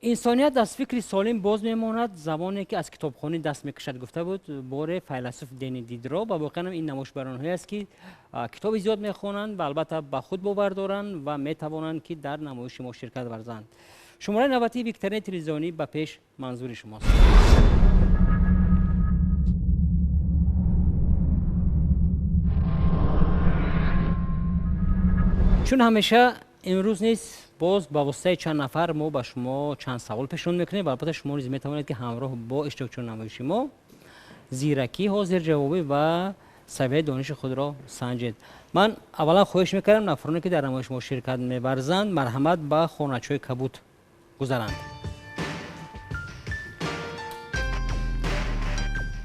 Инсоният аз фикри солим боз мемонад замоне ки аз китобхонӣ даст мекашад, гуфта буд боре файласуф Дени Дидро. Ва воқеан ин намоиш бар онҳое аст ки китоби зиёд мехонанд ва албатта ба худ бовар доранд ва метавонанд ки дар намоиши мо ширкат варзанд. Шумораи навбатии викторинаи телевизионӣ ба пеш манзури шумост. Чун ҳамеша имрӯз низ боз ба воситаи чанд нафар мо ба шумо чанд савол пешниҳод мекунем ва албатта шумо низ метавонед ки ҳамроҳ бо иштирокчиёни намоиши мо зиракӣ, ҳозирҷавобӣ ва савияи дониши худро санҷед. Ман аввалан хоҳиш мекардам нафароне ки дар намоиши мо ширкат меварзанд, марҳамат ба хоначаҳои кабуд гузаранд.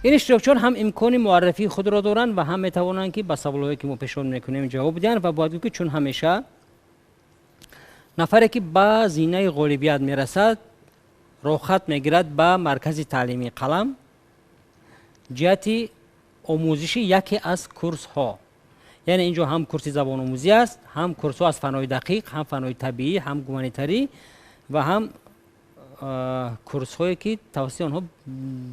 Ин иштирокчиён ҳам имкони муаррифии худро доранд ва ҳам метавонанд ки ба саволҳое ки мо пешниҳод мекунем ҷавоб диҳанд. Ва бояд гуфт ки чун ҳамеша нафаре ки ба зинаи ғолибият мерасад рохат мегирад ба маркази таълимии қалам ҷиҳати омӯзиши яке аз курсҳо. Яъне ин ҷо ҳам курси забономӯзӣ аст, ҳам курсҳо аз фанҳои дақиқ, ҳам фанҳои табиӣ, ҳам гуманитарӣ ва ҳам курсҳое ки тавассути онҳо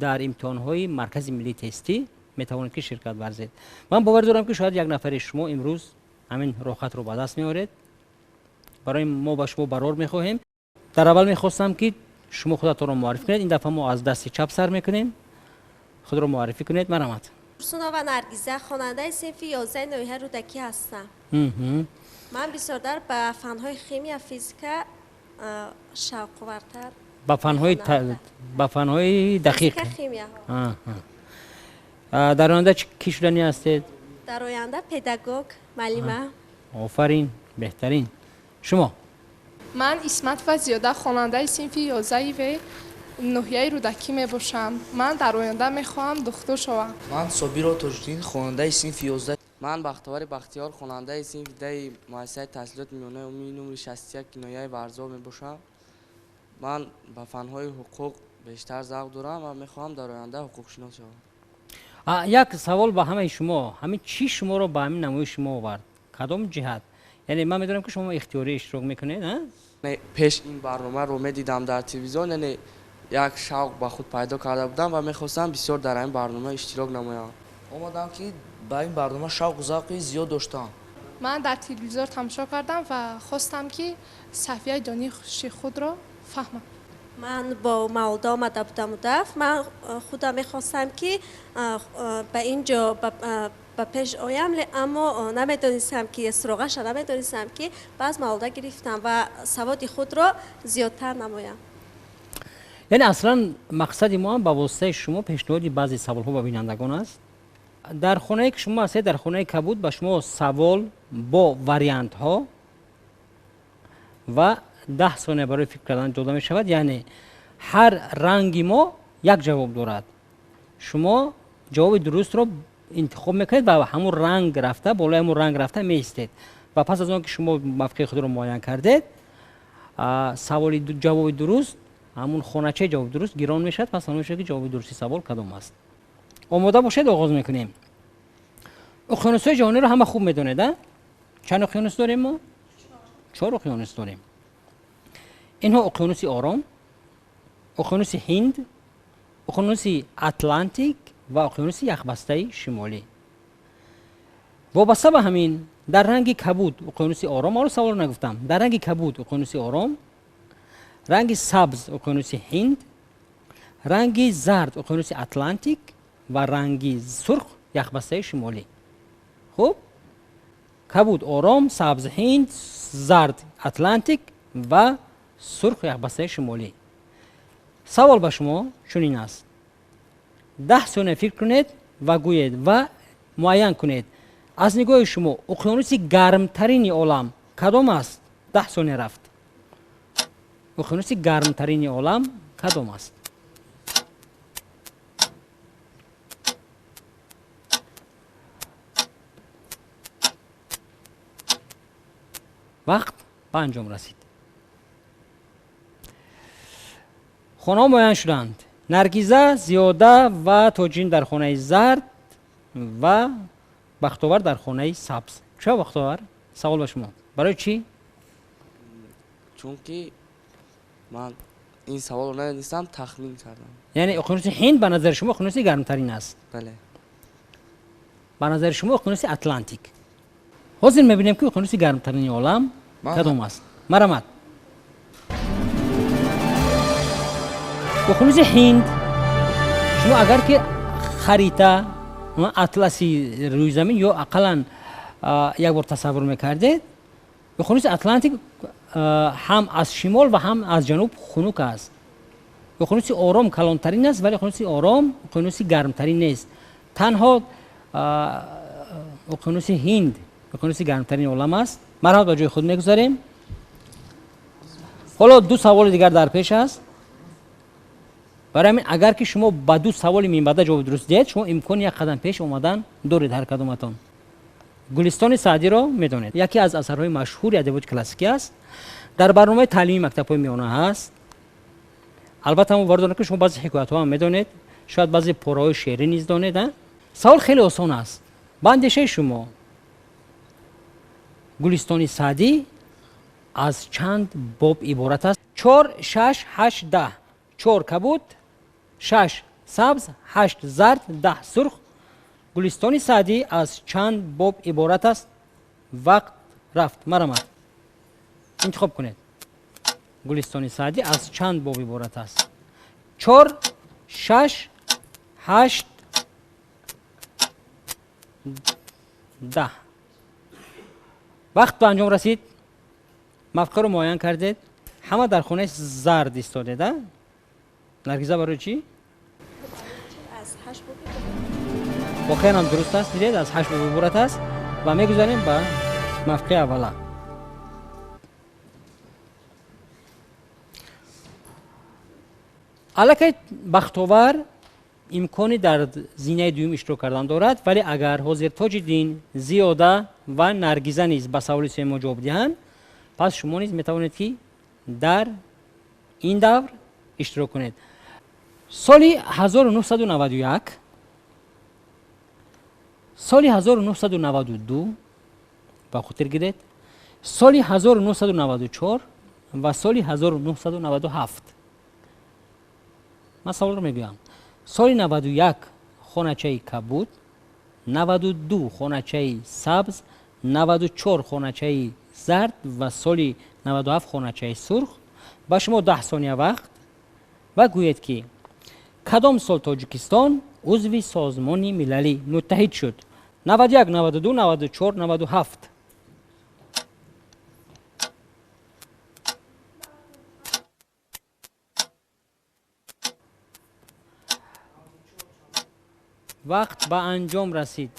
дар имтиҳонҳои маркази миллии тестӣ метавонед ки ширкат варзед. Ман бовар дорам ки шояд як нафари шумо имрӯз ҳамин рохатро ба даст меоред. Барои мо ба шумо барор мехоҳем. Дар аввал мехостам ки шумо худатонро муаррифӣ кунед. Ин дафъа мо аз дасти чап сар мекунем. Худро муаррифӣ кунед, марҳамат. Турсунова Наргиза, хонандаи синфи 11 ноҳияи Рӯдакӣ ҳастам. Ман бисёртар ба фанҳои химия, физика шавқовартар. Ба фанҳои дақиқ? Химия. Дар оянда кӣ шуданӣ ҳастед? Дар оянда педагог, муаллима. Офарин, беҳтарин. Шумо? Ман Исматова Зиёда, хонандаи синфи 11 В ноҳияи Рӯдакӣ мебошам. Ман дар оянда мехоҳам духтур шавам. Ман Собиро Тоҷиддин, хонандаи синфи 11. Ман Бахтовари Бахтиёр, хонандаи синфи 10 муассисаи таҳсилоти миёнаи умумии нумри 61 ноҳияи Варзоб мебошам. Ман ба фанҳои ҳуқуқ бештар завқ дорам ва мехоҳам дар оянда ҳуқуқшинос шавам. Як савол ба ҳамаи шумо. Ҳамин чӣ шуморо ба ҳамин намоиши шумо овард? Кадом ҷиҳат? Яъне ман медонам ки шумо ихтиёрӣ иштирок мекунед, а? Пеш ин барномаро медидам дар телевизион, яъне як шавқ ба худ пайдо карда будам ва мехостам бисёр дар ин барнома иштирок намоям. Омадам ки ба ин барнома шавқу завқи зиёд доштам. Ман дар телевизор тамошо кардам ва хостам ки сафияи дониши худро фаҳмам. Ман бо Мавлуда омада будам удаф. Ман худам мехостам ки ба ин ҷо ба пеш оям, аммо намедонистам ки суроғаша намедонистам ки баъз Мавлуда гирифтам ва саводи худро зиёдтар намоям. Яъне аслан мақсади мо ҳам ба воситаи шумо пешниҳоди баъзе саволҳо ба бинандагон аст. Дар хонае ки шумо ҳастед, дар хонаи кабуд ба шумо савол бо вариантҳо ва 10 сония барои фикр кардан дода мешавад. Яъне ҳар ранги мо як ҷавоб дорад. Шумо ҷавоби дурустро интихоб мекунед ва ҳамун ранг рафта, болои ҳамун ранг рафта меистед. Ва пас аз он ки шумо мавқеи худро муайян кардед, саволи ҷавоби дуруст, ҳамун хоначаи ҷавоби дуруст гирон мешавад. Пас маълум мешавад ки ҷавоби дурусти савол кадом аст. Омода бошед, оғоз мекунем. Уқёнусҳои ҷаҳониро ҳама хуб медонед, а? Чанд уқёнус дорем мо? 4 уқёнус дорем. Инҳо уқёнуси Ором, уқёнуси Ҳинд, уқёнуси Атлантик ва уқёнуси яхбастаи шимолӣ. Вобаста ба ҳамин, дар ранги кабуд уқёнуси Ором, ҳоло саволро нагуфтам, дар ранги кабуд уқёнуси Ором, ранги сабз уқёнуси Ҳинд, ранги зард уқёнуси Атлантик ва ранги сурх яхбастаи шимолӣ. Хуб, кабуд Ором, сабз Ҳинд, зард Атлантик ва сурх яхбастаи шимолӣ. Савол ба шумо чунин аст. 10 сония фикр кунед ва гӯед ва муайян кунед. Аз нигоҳи шумо уқёнуси гармтарини олам кадом аст? 10 сония рафт. Уқёнуси гармтарини олам кадом аст? Вақт ба анҷом расид. Хонаҳо муайян шуданд. Наргиза, Зиёда ва Тоҷин дар хонаи зард ва Бахтовар дар хонаи сабз. Чаро Бахтовар? Савол ба шумо. Барои чӣ? Чунки ман Ин саволро намедонистам, тахмин кардам. Яъне уқёнуси Ҳинд ба назари шумо уқёнуси гармтарин аст? Бале. Ба назари шумо уқёнуси Атлантик. Ҳозир мебинем, ки уқёнуси гармтарини олам кадом аст. Марамат. Уқёнуси Ҳинд, шумо агар ки харита, атласи рӯи замин ё ақаллан як бор тасаввур мекардед, уқёнуси Атлантик ҳам аз шимол ва ҳам аз ҷануб хунук аст. Уқёнуси Ором калонтарин аст, вале уқёнуси Ором уқёнуси гармтарин нест. Танҳо уқёнуси Ҳинд уқёнуси гармтарини олам аст. Марҳамат, ба ҷои худ мегузарем. Ҳоло ду саволи дигар дар пеш аст. Барои ҳамин агар ки шумо ба ду саволи минбаъда ҷавоби дуруст диҳед, шумо имкони як қадам пеш омадан доред ҳар кадоматон. Гулистони Саъдиро медонед, яке аз асарҳои машҳури адабиёти классикӣ аст. Дар барномаи таълимии мактабҳои миёна ҳаст. Албатта мо бовар дорем, ки шумо баъзе ҳикоятҳо ҳам медонед, шояд баъзе пораҳои шеърӣ низ донед. Савол хеле осон аст. Ба андешаи шумо Гулистони Саъдӣ аз чанд боб иборат аст? 4, 6, 8, 10. 4 кабуд, 6 сабз, 8 зард, 10 сурх. Гулистони Саъдӣ аз чанд боб иборат аст? Вақт рафт. Марамат, интихоб кунед. Гулистони Саъдӣ аз чанд боб иборат аст? 4, 6, 8, 10. Вақт ба анҷом расид. Мавқеъро муайян кардед. Ҳама дар хонаи зард истодед, а? Наргиза, барои чӣ? Воқеан ҳам дуруст аст. Дидед, аз 8 боб иборат аст ва мегузарем ба мавқеи аввала. Аллакай Бахтовар имкони дар зинаи дуюм иштирок кардан дорад, вале агар ҳозир Тоҷиддин, Зиёда ва Наргиза низ ба саволи сеюм мо ҷавоб диҳанд, пас шумо низ метавонед, ки дар ин давр иштирок кунед. Соли 1991, соли 1992, ба хотир гиред, соли 1994 ва соли 1997. Ман саволро мегӯям. Соли 91 хоначаи кабуд, 92 хоначаи сабз, 94 хоначаи зард ва соли 97 хоначаи сурх. Ба шумо 10 сония вақт ва гӯед, ки кадом сол Тоҷикистон узви Созмони Милали Муттаҳид шуд? 91, 92, 94, 97. Вақт ба анҷом расид.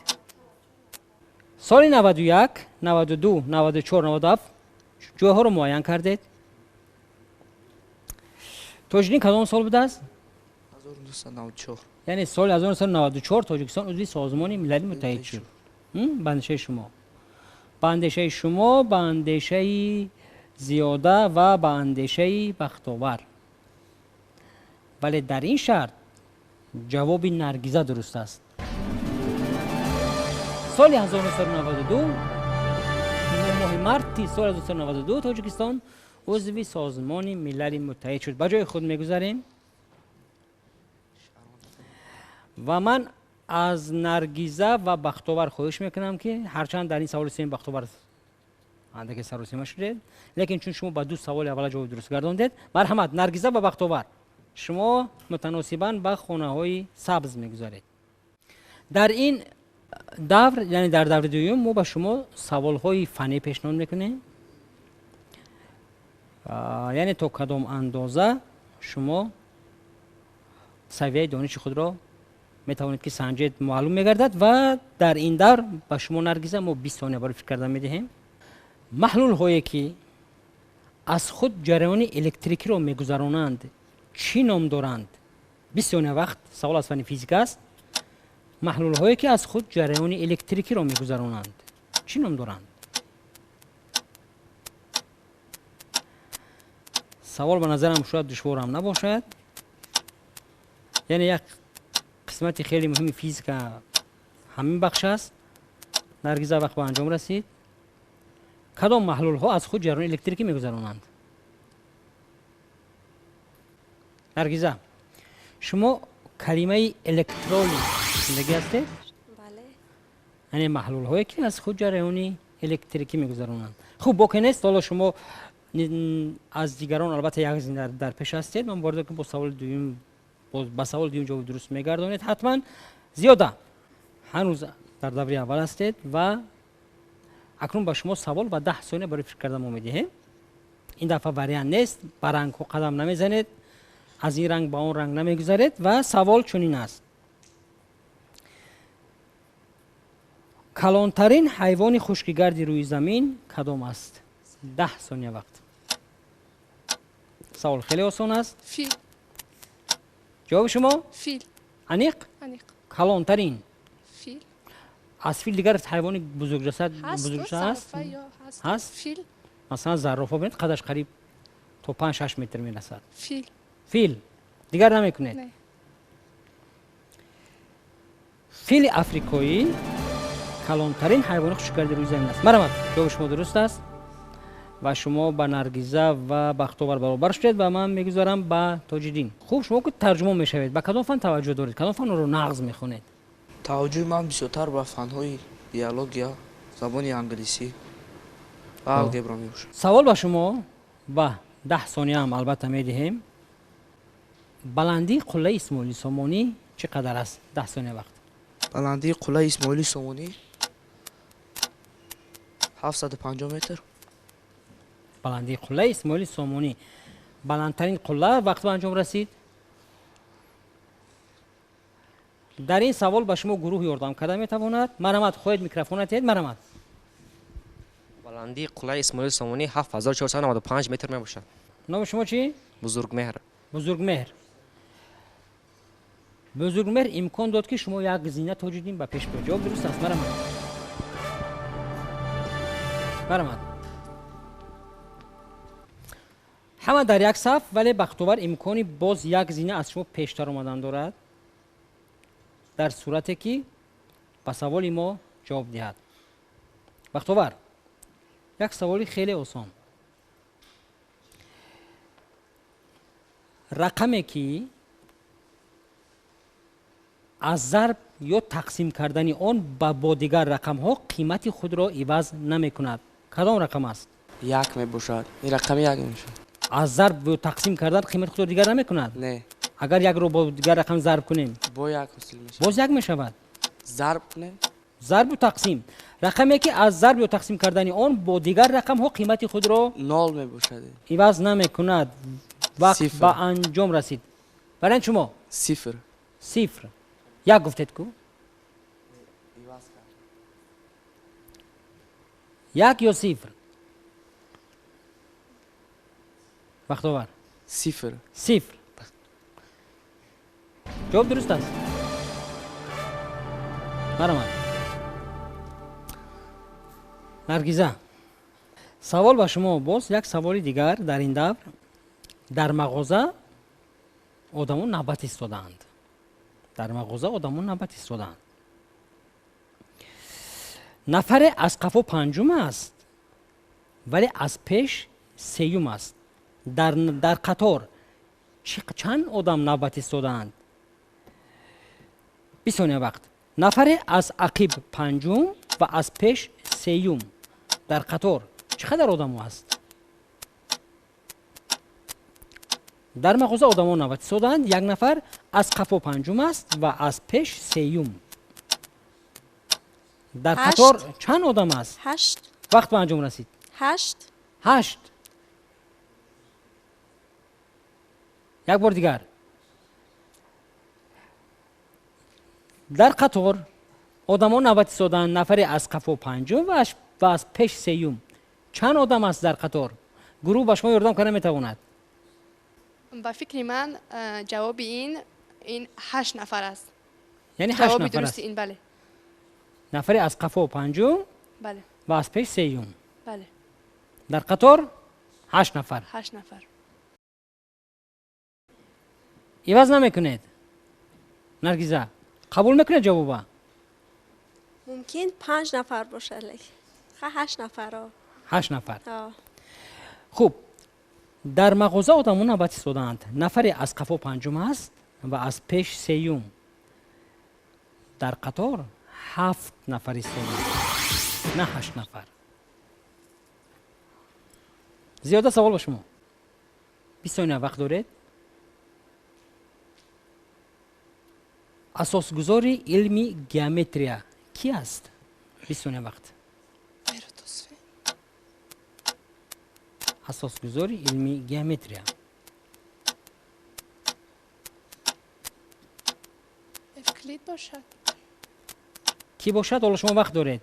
Соли 91, 92, 94, 97 ҷойҳоро муайян кардед. Тоҷиддин, кадом сол будааст? 1994. Яъне соли 1994 Тоҷикистон узви Созмони Милали Муттаҳид шуд. Ба андешаи шумо, ба андешаи шумо, ба андешаи Зиёда ва ба андешаи Бахтовар, вале дар ин шарт ҷавоби Наргиза дуруст аст. Соли 1992, моҳи марти соли 1992 Тоҷикистон узви Созмони Милали Муттаҳид шуд. Ба ҷои худ мегузарем ва ман аз Наргиза ва Бахтовар хоҳиш мекунам, ки ҳарчанд дар ин саволи сеюм, Бахтовар, андаке саросима шудед, лекин чун шумо ба ду саволи аввала ҷавоби дуруст гардондед, марҳамат, Наргиза ва Бахтовар, шумо мутаносибан ба хонаҳои сабз мегузаред. Дар ин давр, яъне дар даври дуюм, мо ба шумо саволҳои фаннӣ пешниҳод мекунем, яъне то кадом андоза шумо савияи дониши худро метавонед, ки санҷед, маълум мегардад. Ва дар ин давр ба шумо, Наргиза, мо 20 сония барои фикр кардан медиҳем. Маҳлулҳое, ки аз худ ҷараёни электрикиро мегузаронанд, чӣ ном доранд? 20 сония вақт. Савол аз фанни физика аст. Маҳлулҳое, ки аз худ ҷараёни электрикиро мегузаронанд, чӣ ном доранд? Савол ба назарам шояд душворам набошад, яъне як қисмати хеле муҳими физика ҳамин бахш аст. Наргиза, вақт ба анҷом расид. Кадом маҳлулҳо аз худ ҷараёни электрикӣ мегузаронанд? Наргиза, шумо калимаи электролиз зиндагӣ ҳастед? Бале. Яъне маҳлулҳое ки аз худ ҷараёни электрикӣ мегузаронанд. Хуб, боке нест, ҳоло шумо аз дигарон албатта як зина дар пеш ҳастед. Ман бовар дорам ки бо саволи дуюм, ба саволи дуюм ҷавоби дуруст мегардонед ҳатман. Зиёда, ҳанӯз дар даври аввал ҳастед ва акнун ба шумо савол ва 10 сония барои фикр кардан мо медиҳем. Ин дафъа вариант нест, ба рангҳо қадам намезанед, аз ин ранг ба он ранг намегузаред ва савол чунин аст. Калонтарин ҳайвони хушкигарди рӯи замин кадом аст? 10 сония вақт. Савол хеле осон аст. Фил. Ҷавоби шумо? Фил. Аниқ? Аниқ. Калонтарин? Фил. Аз фил дигар ҳайвони бузургҷасад бузургҷаса ҳаст? Ҳаст? Фил. Масалан зарофа бинед, қадаш қариб то 5-6 метр мерасад. Фил. Фил. Дигар намекунед? Не. Фили африкоӣ калонтарин ҳайвони хушкигарди рӯи замин аст. Марҳамат, ҷавоби шумо дуруст аст ва шумо ба Наргиза ва Бахтовар баробар шудед ва ман мегузарам ба Тоҷиддин. Хуб, шумо ки тарҷумон мешавед, ба кадом фан таваҷҷӯҳ доред? Кадом фанро нағз мехонед? Таваҷҷӯҳи ман бисёртар ба фанҳои биология, забони англисӣ ва алгебра мебошад. Савол ба шумо ва 10 сония ҳам албатта медиҳем. Баландии қуллаи Исмоили Сомонӣ чӣ қадар аст? 10 сония вақт. Баландии қуллаи Исмоили Сомонӣ 750 метр. Баландии қуллаи Исмоили Сомонӣ, баландтарин қулла, вақт ба анҷом расид. Дар ин савол ба шумо гурӯҳ ёрдам карда метавонад. Марҳамат, хоҳед микрофон диҳед? Марҳамат. Баландии қуллаи Исмоили Сомонӣ 7495 метр мебошад. Номи шумо чӣ? Бузургмеҳр. Бузургмеҳр. Бузургмеҳр имкон дод ки шумо як зина Тоҷиддин ба пеш биёед. Ҷавоб дуруст аст. Марҳамат. Марҳамат. Ҳама дар як саф, вале Бахтовар имкони боз як зина аз шумо пештар омадан дорад, дар сурате ки ба саволи мо ҷавоб диҳад. Бахтовар, як саволи хеле осон. Рақаме ки аз зарб ё тақсим кардани он бо дигар рақамҳо қимати худро иваз намекунад, кадом рақам аст? Як мебошад. Ин рақами як мебошад. Аз зарб ё тақсим кардан қимати худро дигар намекунад? Не. Агар якро бо дигар рақам зарб кунем, бо як ҳосил мешавад. Боз як мешавад. Зарб кунем? Зарбу тақсим. Рақаме ки аз зарб ё тақсим кардани он бо дигар рақамҳо қимати худро нол мебошад, иваз намекунад. Вақт ба анҷом расид. Вариант шумо? Сифр. Сифр. Як гуфтед ку? Як ё сифр? Бахтовар. Сифр. Сифр. Ҷавоб дуруст аст. Марҳамат. Наргиза, савол ба шумо боз як саволи дигар дар ин давр. Дар мағоза одамон навбат истодаанд. Дар мағоза одамон навбат истодаанд. Нафаре аз қафо панҷум аст, вале аз пеш сеюм аст. Дар қатор чанд одам навбат истодаанд? 20 сония вақт. Нафаре аз ақиб панҷум ва аз пеш сеюм. Дар қатор чӣ қадар одамо ҳаст? Дар мағоза одамон навбат истодаанд. Як нафар аз қафо панҷум аст ва аз пеш сеюм. Дар қатор чанд одам аст? 8. Вақт ба анҷом расид. 8. 8. Як бор дигар. Дар қатор одамон навбат истодаанд. Нафаре аз қафо панҷум ва аз пеш сеюм. Чанд одам аст дар қатор? Гурӯҳ ба шумо ёрдам карда метавонад. Ба фикри ман ҷавоби ин 8 нафар аст. Яъне 8 нафар аст. Ин бале. Нафаре аз қафо панҷум ва аз пеш сеюм. Бале. Дар қатор 8 нафар. 8 нафар. Иваз намекунед? Наргиза, қабул мекунед ҷавоба? Мумкин 5 нафар бошад, лекин 8 нафар. 8 нафар. Хуб, Дар мағоза одамон навбат истодаанд. Нафаре аз қафо панҷум аст ва аз пеш сеюм. Дар қатор 7 нафар истодаанд, на 8 нафар. Зиёда, савол ба шумо. 20 сония вақт доред. Асосгузори илми геометрия ки аст? 20 сония вақт. Асосгузори илми геометрия. Эвклид бошад. Кӣ бошад? Ҳоло шумо вақт доред.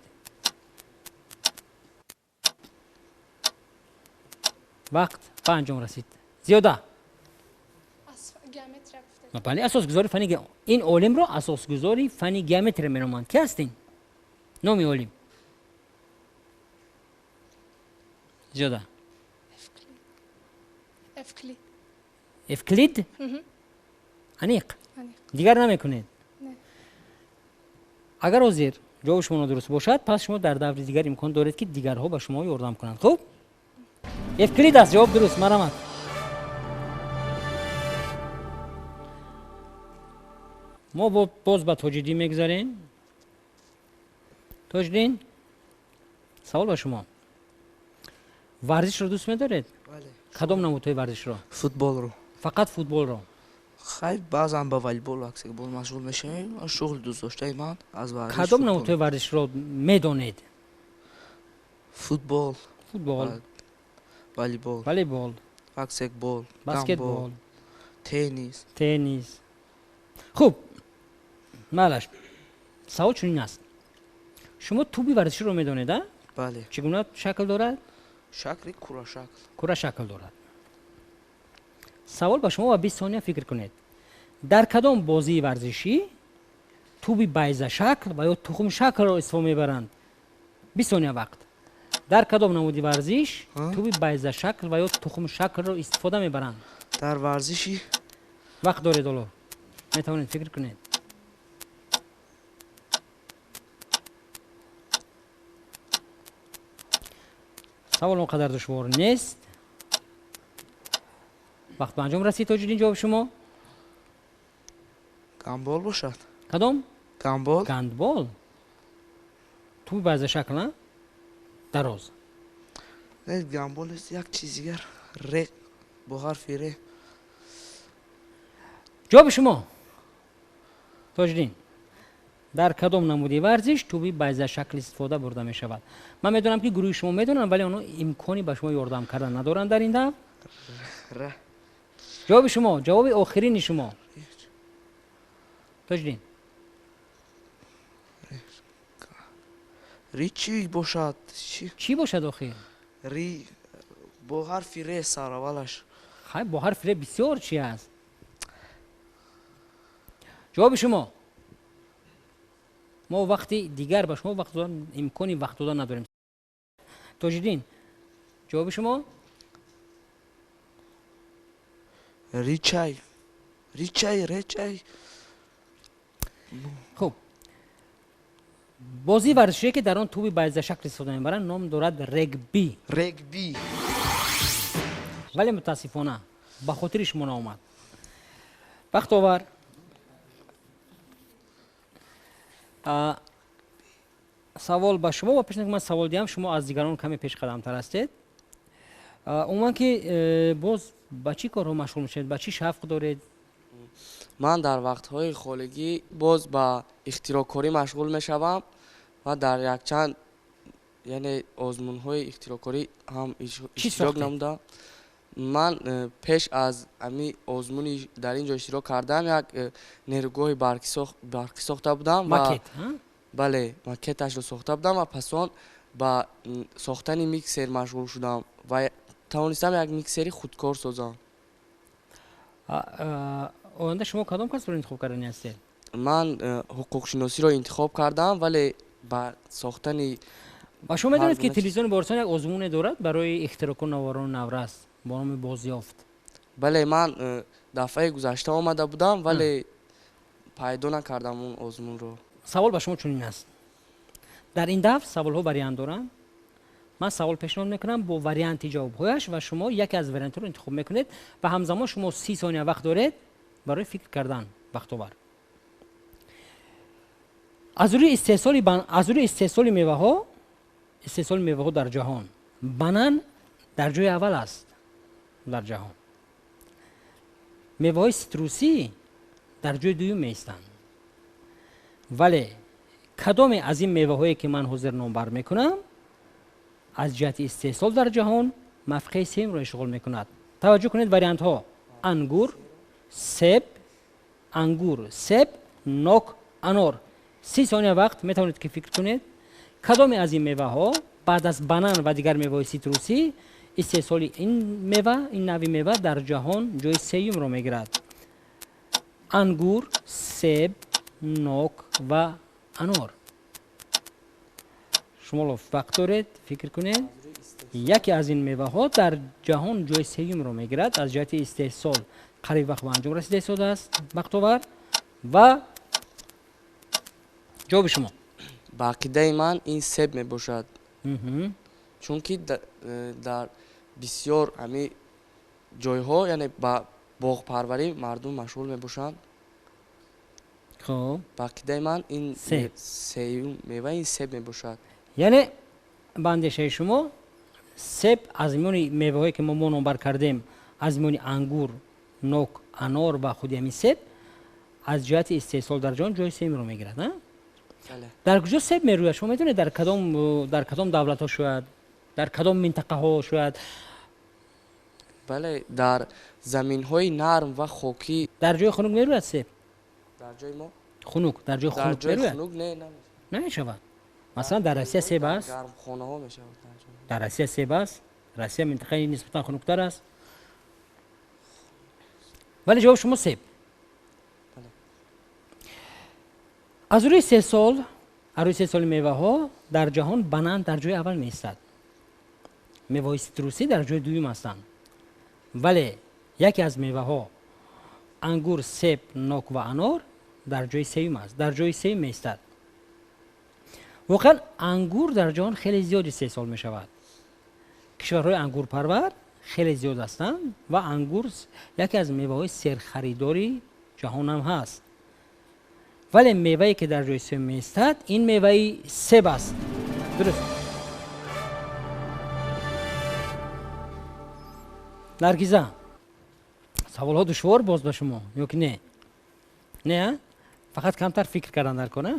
Вақт ба анҷом расид. Зиёда. Бале, асосгузори фани ин олимро асосгузори фани геометрия меноманд. Ки ҳастин? Номи олим. Зиёда. Эвклид. Эвклид? Аниқ? Дигар намекунед? Агар ҳозир ҷавоби шумо нодуруст бошад, пас шумо дар даври дигар имкон доред, ки дигарҳо ба шумо ёрдам кунанд. Хуб? Эвклид аст, ҷавоб дуруст. Марҳамат. Мо боз ба Тоҷиддин мегузарем. Тоҷиддин, савол ба шумо. Варзишро дӯст медоред? Кадом намудҳои варзишро? Футболро. Фақат футболро? Хай, баъзан ба волейбол, баскетбол машғул мешавем. Шуғли дӯстдоштаи ман аз варзиш. Кадом намудҳои варзишро медонед? Футбол. Футбол. Волейбол. Волейбол. Баскетбол. Баскетбол. Теннис. Теннис. Хуб, малаш. Савол чунин аст. Шумо тӯби варзиширо медонед, а? Бале. Чӣ гуна шакл дорад? Шакли курашакл. Курашакл дорад. Савол ба шумо ва 20 сония фикр кунед. Дар кадом бозии варзишӣ тӯби байзашакл ва ё тухмшаклро истифода мебаранд? 20 сония вақт. Дар кадом намуди варзиш тӯби байзашакл ва ё тухмшаклро истифода мебаранд? Дар варзиши вақт доред ҳоло. Метавонед фикр кунед. Савол он қадар душвор нест. Вақт ба анҷом расид. Тоҷиддин, ҷавоби шумо? Гандбол бошад. Кадом? Гандбол. Гандбол. Тӯби байзашакл, а? Дароз. Не, гандбол нест, як чиз дигар. Ре, бо ҳарфи ре. Ҷавоби шумо? Тоҷиддин, дар кадом намуди варзиш тӯби байзашакл истифода бурда мешавад? Ман медонам, ки гурӯҳи шумо медонанд, вале онҳо имкони ба шумо ёрдам кардан надоранд дар ин давр. Ҷавоби шумо, ҷавоби охирини шумо. Тоҷиддин. Ри чӣ бошад? Чӣ бошад охир? Ри бо ҳарфи ре сараввалаш. Хай, бо ҳарфи ре бисёр чи аст? Ҷавоби шумо. Мо вақти дигар ба шумо имкони вақт додан надорем. Тоҷиддин, ҷавоби шумо? Ричай. Ричай, речай. Хуб. Бозии варзишие, ки дар он тӯби байзашакл истифода мебаранд, ном дорад регби. Регби. Вале мутаассифона ба хотири шумо наомад. Бахтовар. Савол ба шумо ва пеш аз ки ман савол диҳам, шумо аз дигарон каме пешқадамтар ҳастед. Умуман ки боз ба чӣ корҳо машғул мешавед, ба чӣ шавқ доред? Ман дар вақтҳои холигӣ боз ба ихтироъкорӣ машғул мешавам ва дар якчанд, яъне озмунҳои ихтироъкорӣ ҳам иштирок намудам. Ман пеш аз ҳамин озмуни дар ин ҷо иштирок кардам, як нерӯгоҳи барқӣ сохта будам. Макет? Бале, макеташро сохта будам ва пас он ба сохтани миксер машғул шудам ва тавонистам як миксери худкор созам. Оянда шумо кадом касбро интихоб кардани ҳастед? Ман ҳуқуқшиносиро интихоб кардам, вале ба сохтани Ва шумо медонед, ки телевизиони Баҳористон як озмуне дорад барои ихтироъкор навоварони наврас бо номи Бозёфт? Бале, ман дафъаи гузашта омада будам, вале пайдо накардам он озмунро. Савол ба шумо чунин аст. Дар ин дафъ саволҳо вариант доранд. Ман савол пешниҳод мекунам бо варианти ҷавобҳояш ва шумо яке аз вариантҳоро интихоб мекунед ва ҳамзамон шумо 30 сония вақт доред барои фикр кардан. Бахтовар, аз рӯи истеҳсоли меваҳо дар ҷаҳон банан дар ҷои аввал аст дар ҷаҳон. Меваҳои ситрусӣ дар ҷои дуюм меистанд. Вале кадоме аз ин меваҳое ки ман ҳозир номбар мекунам аз ҷиҳати истеҳсол дар ҷаҳон мавқеи сеюмро ишғол мекунад? Таваҷҷӯҳ кунед вариантҳо: ангур, себ, ангур, себ, нок, анор. 30 сония вақт метавонед ки фикр кунед кадоме аз ин меваҳо баъд аз банан ва дигар меваҳои ситрусӣ истеҳсоли ин мева, ин нави мева дар ҷаҳон ҷои сеюмро мегирад? Ангур, себ, нок ва анор. Шумо вақт доред фикр кунед. Яке аз ин меваҳо дар ҷаҳон ҷои сеюмро мегирад аз ҷиҳати истеҳсол. Қариб вақт ба анҷом расида истодааст, Бахтовар, ва ҷавоби шумо? Ба ақидаи ман ин себ мебошад, чунки дар бисёр ҳамин ҷойҳо, яъне ба боғпарварӣ мардум машғул мебошанд. Хоб, ба ақидаи ман ин сеюм мева ин себ мебошад. Яъне ба андешаи шумо себ аз миёни меваҳое ки мо номбар кардем, аз миёни ангур, нок, анор ва худи ҳамин себ аз ҷиҳати истеҳсол дар ҷаҳон ҷои сеюмро мегирад, а? Дар куҷо себ мерӯяд? Шумо медонед дар кадом давлатҳо шояд, дар кадом минтақаҳо шояд? Бале, дар заминҳои нарм ва хокӣ. Дар ҷои хунук мерӯяд себ? Дар ҷои мо? Хунук, дар ҷои хунук мерӯяд? Хунук не, намешавад. Масалан, дар Россия себ аст? Гармхонаҳо мешавад. Дар Россия себ аст? Россия минтақаи нисбатан хунуктар аст. Вале ҷавоб шумо себ. Аз рӯи истеҳсоли меваҳо дар ҷаҳон банан дар ҷои аввал меистад. Меваҳои ситрусӣ дар ҷои дуюм ҳастанд. Вале яке аз меваҳо ангур, себ, нок ва анор дар ҷои сеюм аст, дар ҷои сеюм меистад. Воқеан ангур дар ҷаҳон хеле зиёд истеҳсол мешавад. Кишварҳои ангурпарвар хеле зиёд ҳастанд ва ангур яке аз меваҳои серхаридори ҷаҳонам ҳаст. Вале мевае ки дар ҷои сеюм меистад ин меваи себ аст. Дуруст. Наргиза, саволҳо душвор боз ба шумо ё ки не? Не, фақат камтар фикр кардан дар кор, а?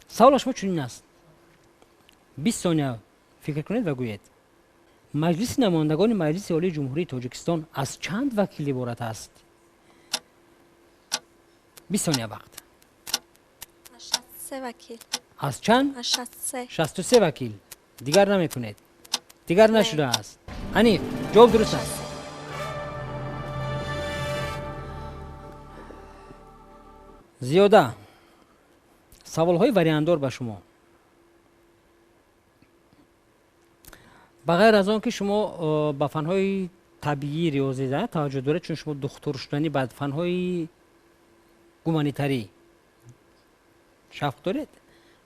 Саволи шумо чунин аст. 20 сония фикр кунед ва гӯед. Маҷлиси намояндагони Маҷлиси Олии Ҷумҳурии Тоҷикистон аз чанд вакил иборат аст? 20 сония вақт. 63 вакил. Аз чанд? 63. 63 вакил. Дигар намекунед. Дигар нашудааст. Аниқ, ҷавоб дуруст аст. Зиёда. Саволҳои вариантдор ба шумо. Ба ғайр аз он ки шумо ба фанҳои табиӣ риёзӣ таваҷҷӯҳ доред, чун шумо духтур шуданӣ ба фанҳои гуманитарӣ шавқ доред,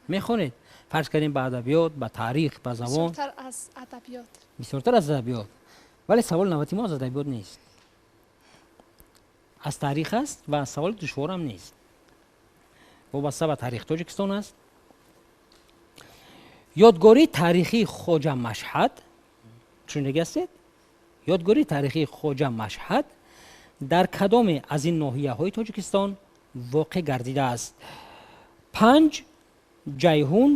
мехонед. Фарз кардем ба адабиёт, ба таърих, ба забон. Бисёртар аз адабиёт. Бисёртар аз адабиёт. Вале саволи навбати мо аз адабиёт нест. Аз таърих аст ва саволи душворам нест. Вобаста ба таърих Тоҷикистон аст. Ёдгории таърихии Хоҷа Машҳад, шунидаги ҳастед? Ёдгории таърихии Хоҷа Машҳад дар кадоме аз ин ноҳияҳои Тоҷикистон воқеъ гардидааст? 5, Ҷайҳун,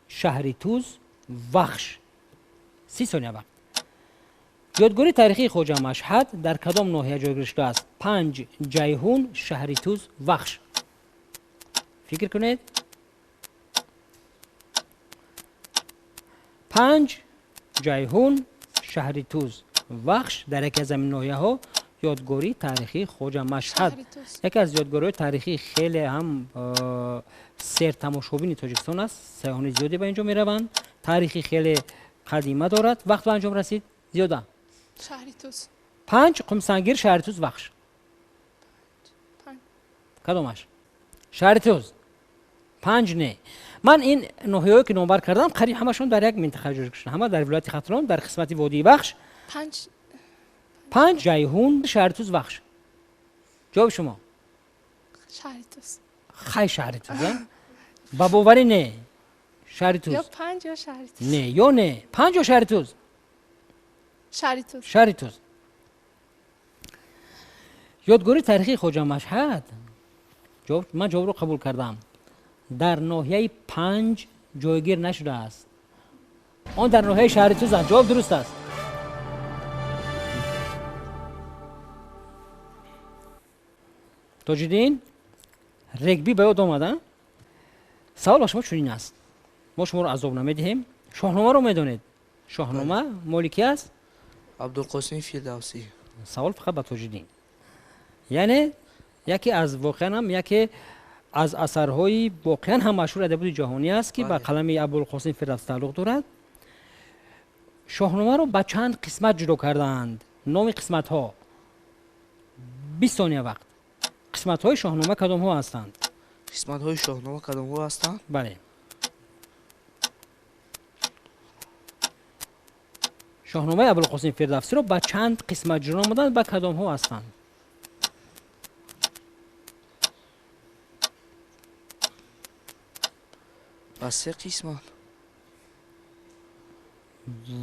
шаҳри Туз, Вахш. 30 сония вақт. Ёдгории таърихии Хоҷа Машҳад дар кадом ноҳия ҷойгир шудааст? 5, Ҷайҳун, шаҳри Туз, Вахш. Фикр кунед. 5, Ҷайҳун, шаҳри Туз, Вахш. Дар яке аз ҳамин ноҳияҳо ёдгории таърихии Хоҷа Машҳад, яке аз ёдгориҳои таърихии хеле ҳам сертамошобини Тоҷикистон аст. Сайёҳони зиёде ба ин ҷо мераванд. Таърихи хеле қадима дорад. Вақт ба анҷом расид. Зиёда. Шаҳри Туз. 5, Қумсангир, шаҳри Туз, Вахш. Кадомаш? Шаҳри Туз. 5 не. Ман ин ноҳияҳое ки номбар кардам, қариб ҳамашон дар як минтақа ҷойгир шуданд. Ҳама дар вилояти Хатлон, дар қисмати водии Вахш. Панҷ. Панҷ, Ҷайҳун, шаҳри Туз, Вахш. Ҷавоби шумо? Шаҳри Туз. Хай, шаҳри Туз, а? Ба боварӣ не. Шаҳри Туз. Ё панҷ, ё шаҳри Туз. Не, ё не. Панҷ ё шаҳри Туз? Шаҳри Туз. Шаҳри Туз. Ёдгори таърихии Хоҷа Машҳад, ман ҷавобро қабул кардам, дар ноҳияи Панҷ ҷойгир нашудааст. Он дар ноҳияи шаҳри Туз аст. Ҷавоб дуруст аст. Тоҷиддин, регби ба ёд омад, а? Савол ба шумо чунин аст. Мо шуморо азоб намедиҳем. Шоҳномаро медонед? Шоҳнома моли ки аст? Абдулқосим Фирдавсӣ. Савол фақат ба Тоҷиддин. Яъне яке аз воқеан ҳам яке аз асарҳои воқеан ҳам машҳури адабиёти ҷаҳонӣ аст, ки ба қалами Абулқосим Фирдавсӣ тааллуқ дорад. Шоҳномаро ба чанд қисмат ҷудо кардаанд. Номи қисматҳо. 20 сония вақт. Қисматҳои шоҳнома кадомҳо ҳастанд? Қисматҳои шоҳнома кадомҳо ҳастанд? Бале. Шоҳномаи Абулқосим Фирдавсиро ба чанд қисмат ҷудо намуданд, ба кадомҳо ҳастанд? Ба се қисмат.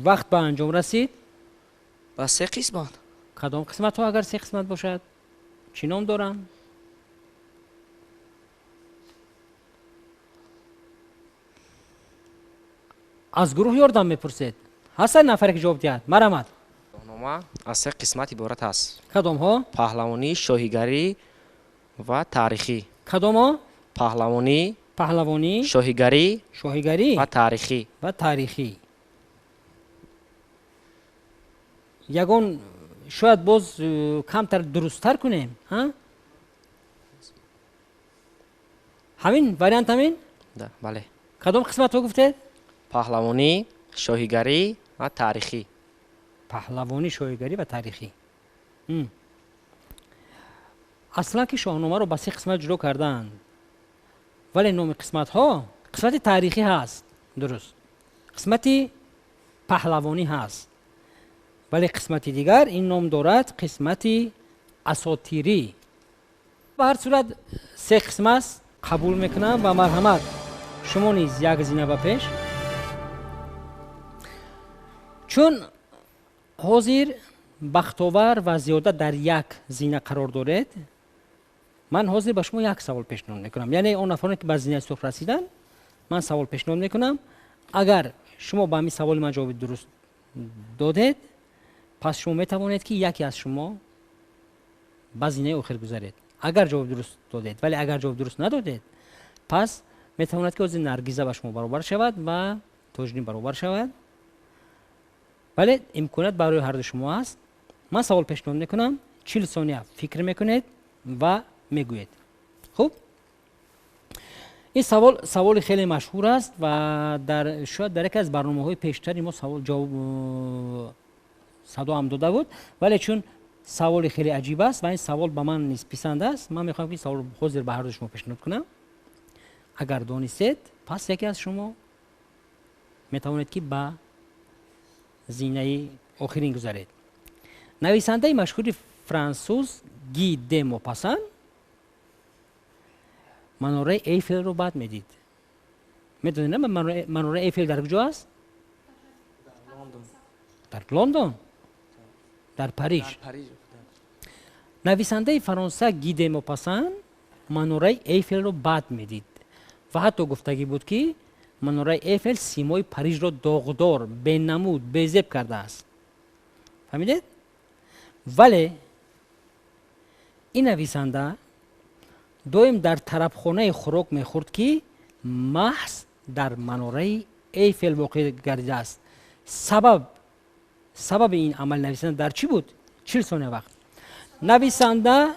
Вақт ба анҷом расид. Ба се қисмат. Кадом қисматҳо агар се қисмат бошад? Чӣ ном доранд? Аз гурӯҳ ёрдам мепурсед. Ҳастад нафаре ки ҷавоб диҳад? Марҳамат. Шоҳнома аз се қисмат иборат аст. Кадомҳо? Паҳлавонӣ, шоҳигарӣ ва таърихӣ. Кадомҳо? Паҳлавонӣ, паҳлавонӣ, шоҳигарӣ, шоҳигарӣ ва таърихӣ. Ва таърихӣ. Ягон шояд боз камтар дурусттар кунем, ҳа? Ҳамин вариант ҳамин? Да, бале. Кадом қисматҳо гуфтед? Паҳлавонӣ, шоҳигарӣ ва таърихӣ. Паҳлавонӣ, шоҳигарӣ ва таърихӣ. Аслан ки шоҳномаро ба се қисмат ҷудо кардаанд, вале номи қисматҳо қисмати таърихӣ ҳаст, дуруст, қисмати паҳлавонӣ ҳаст, вале қисмати дигар ин ном дорад қисмати асотирӣ. Ба ҳар сурат се қисм аст, қабул мекунам ва марҳамат, шумо низ як зина ба пеш. Чун ҳозир Бахтовар ва Зиёда дар як зина қарор доред, ман ҳозир ба шумо як савол пешниҳод мекунам. Яъне он нафароне ки ба зинаи сурх расиданд, ман савол пешниҳод мекунам. Агар шумо ба ҳамин саволи ман ҷавоби дуруст додед, пас шумо метавонед ки яке аз шумо ба зинаи охир гузаред. Агар ҷавоби дуруст додед, вале агар ҷавоби дуруст надодед, пас метавонад ки ҳозир Наргиза ба шумо баробар шавад ва Тоҷиддин баробар шавад. Вале имконият барои ҳарду шумо аст. Ман савол пешниҳод мекунам, 40 сония фикр мекунед ва мегӯед. Хуб, ин савол саволи хеле машҳур аст ва шояд дар яке аз барномаҳои пештари мо савол ҷавоб садо ҳам дода буд, вале чун саволи хеле аҷиб аст ва ин савол ба ман низ писанд аст, ман мехоҳам ки ин саволро ҳозир ба ҳарду шумо пешниҳод кунам. Агар донистед, пас яке аз шумо метавонед ки ба зинаи охирин гузаред. Нависандаи машҳури франсуз Ги де Мопассан манораи Эйфелро бад медид. Медонед, на манораи Эйфел дар куҷо аст? Дар Лондон. Дар Париж. Нависандаи Фаронса Ги де Мопассан манораи Эйфелро бад медид ва ҳатто гуфтагӣ буд, ки манораи Эйфел симои Парижро доғдор, бенамуд, безеб кардааст. Фаҳмидед? Вале ин нависанда доим дар тарабхонаи хӯрок мехӯрд, ки маҳз дар манораи Эйфел воқеъ гардидааст. Сабаби ин амали нависанда дар чӣ буд? 40 сония вақт. Нависанда